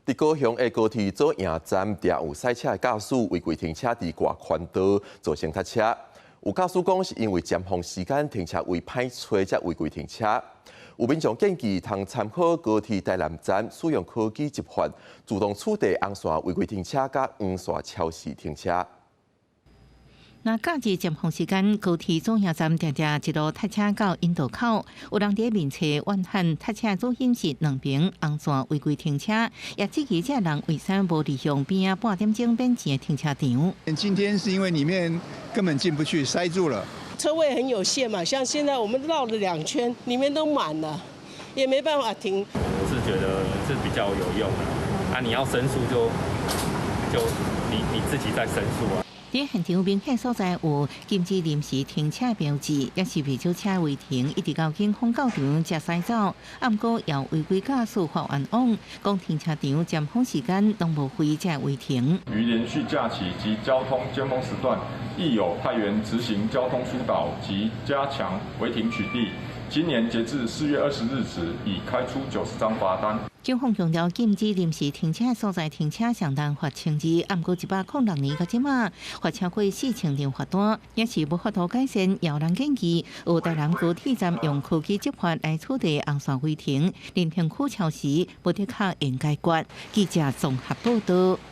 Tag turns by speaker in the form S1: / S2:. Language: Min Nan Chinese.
S1: 佇高雄的高鐵左營站，定有賽車的駕駛違規停車佇外環道，造成塞車。有駕駛講是因為尖峰時間停車位歹揣，才違規停車。有民眾建議通參考高鐵台南站使用科技執法，自動取締紅線違規停車佮黃線超時停車。
S2: 若假日尖峰時間，高鐵左營站定定一路塞車到引道口，有人佇面冊怨恨塞車主因是兩邊紅線違規停車，也質疑這人為啥無利用邊仔半點鐘免錢的停車場。
S3: 今天是因為裡面根本進不去，塞住了。
S4: 車位很有限嘛，像現在我們繞了兩圈，裡面都滿了，也沒辦法停。
S5: 我是覺得是比較有用的，啊，你要申訴就你自己在申訴啊。
S2: 佇現場明顯所在有禁止臨時停車標誌，也是袂少車違停，一直到警方到場才駛走。毋過也有違規駕駛發冤枉，講停車場尖峰時間攏無費才違停。
S6: 於連續假期及交通尖峰時段，亦有派員執行交通疏導及加強違停取締。今年截至4月20日止，已開出90張罰單。
S2: 警方強調禁止臨時停車所在停車上難罰千二，毋過106年到這馬罰超過4000張罰單，也是無法度改善。有人建議，學台南高鐵站用科技執法來取締紅線違停，臨停區超時無得較應解決。記者綜合報道。